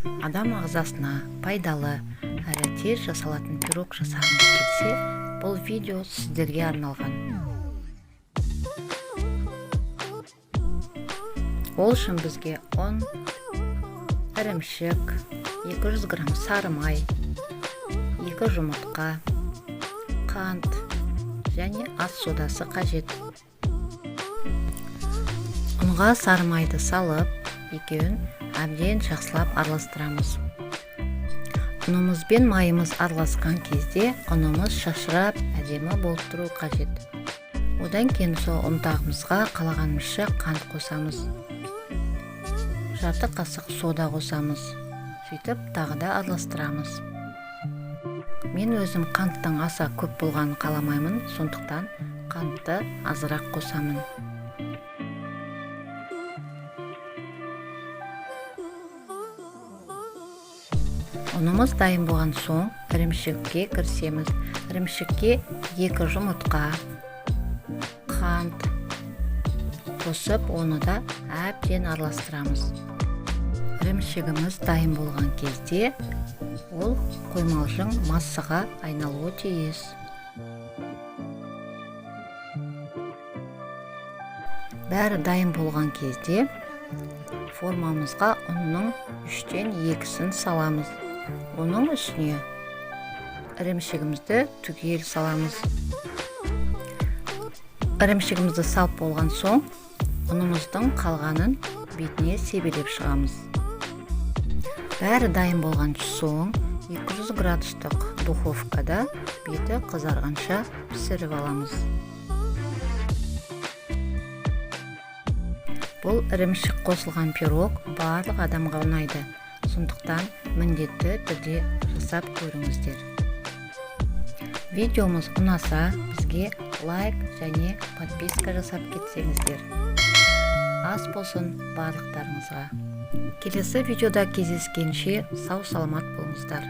Адам ағзасына пайдалы әрі тез жасалатын пирог жасағыңыз келсе, бұл видео сіздерге арналған. Ол үшін бізге ұн, ірімшік, 200 грамм сары май, 2 жұмыртқа, қант және ас содасы қажет. Ұнға сары майды салып, екеуін әбден жақсылап араластырамыз. Ұнымыз бен майымыз араласқан кезде ұнымыз шашырап, әдемі болып тұру қажет. Одан кейін сол ұнтағымызға қалағанымызша қант қосамыз. Жарты қасық сода қосамыз. Сөйтіп тағы да араластырамыз. Мен өзім қанттың аса көп болғанын қаламаймын, сондықтан қантты азырақ қосамын. Ұнымыз дайын болған соң ірімшікке кірісеміз. Ірімшікке 2 жұмыртқа, қант қосып, оны да әбден араластырамыз. Ірімшігіміз дайын болған кезде ол қоймалжың массаға айналуы тиіс. Бәрі дайын болған кезде формамызға ұнның 2/3-ін саламыз. Оның үстіне ірімшігімізді түгел саламыз. Ірімшігімізді салып болған соң ұнымыздың қалғанын бетіне себелеп шығамыз. Бәрі дайын болған соң 200 градустық духовкада беті қызарғанша пісіріп аламыз. Бұл ірімшік қосылған пирог барлық адамға ұнайды. Сондықтан міндетті түрде жасап көріңіздер. Видеомыз ұнаса, бізге лайк және подписка жасап кетсеңіздер. Ас болсын барлықтарыңызға. Келесі видеода кездескенше сау-саламат болыңыздар.